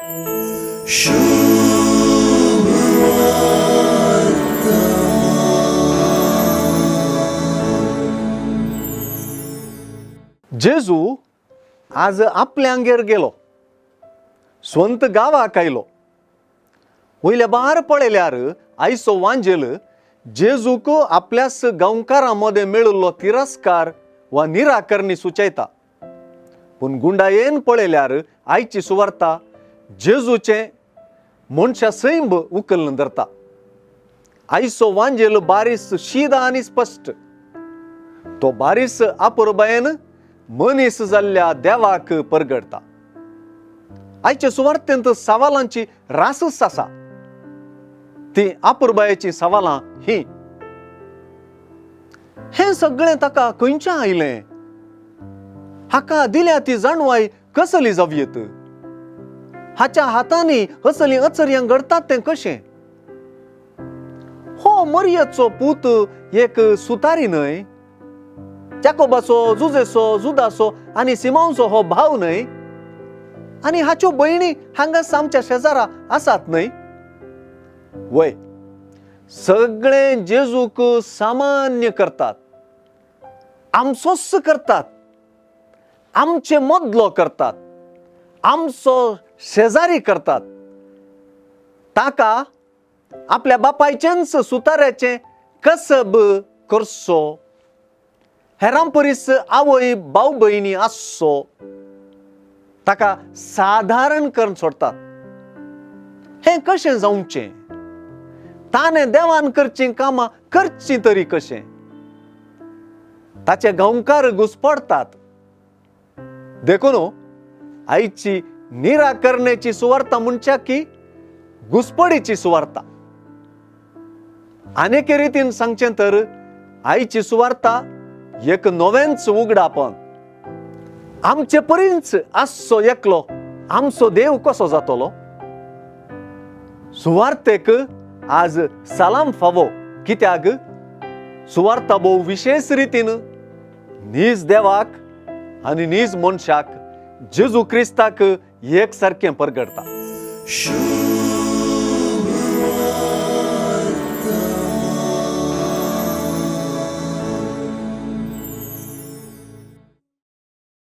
जेजू आज आपल्यांगेर गेलो, स्वंत गांवाक आयलो. वयल्या बार पळयल्यार आयचो वांजेल जेजूक आपल्याच गांवकारां मदें मेळिल्लो तिरस्कार वा निराकरणी सुचयता. पूण गुंडायेन पळयल्यार आयची सुवार्ता जेजूचें मनशा सैंब उखलून धरता. आयचो वांजेल बारीस शीदा आनी स्पश्ट, तो बारीस आपुरबायेन मनीस जाल्ल्या देवाक परगडटा. आयचे सुवार्तेंत सवालांची रासच आसा. ती आपुरबायेची सवालां ही. हें सगळें ताका खंयच्यान आयलें? हाका दिल्या ती जाणवाय कसली जावयेत? हाच्या हातांनी असलीं अचर्यां घडतात तें कशें? हो मरियेचो पूत एक सुतारी न्हय? जाकोबाचो, जुजेचो, जुदाचो आनी सिमांवचो हो भाव न्हय? आनी हाच्यो भयणी हांगा आमच्या शेजारा आसात न्हय? वय, सगळे जेजूक सामान्य करतात, आमचोच करतात, आमचे मदलो करतात, आमचो शेजारी करतात. ताका आपल्या बापायचेंच सुताऱ्याचें कसब करचो, हेरां परीस आवय भाव भयणी आसचो, ताका सादारण करून सोडतात. हें कशें जावचें? ताणें देवान करचीं कामां करचीं तरी कशें? ताचे गांवकार घुसपडटात. देखून आयची निराकरणेची सुवार्ता म्हणच्या की घुसपडीची सुवार्ता. आनेके रितीन सांगचें तर आयची सुवार्ता एक नवेंच उगडापण. आमचे परींच आसचो एकलो आमचो देव कसो जातलो? सुवार्तेक आज सलाम फावो, कित्याक सुवार्ता भोव विशेश रितीन नीज देवाक आनी नीज मनशाक जेजू क्रिस्ताक एक सारकें परगडटा.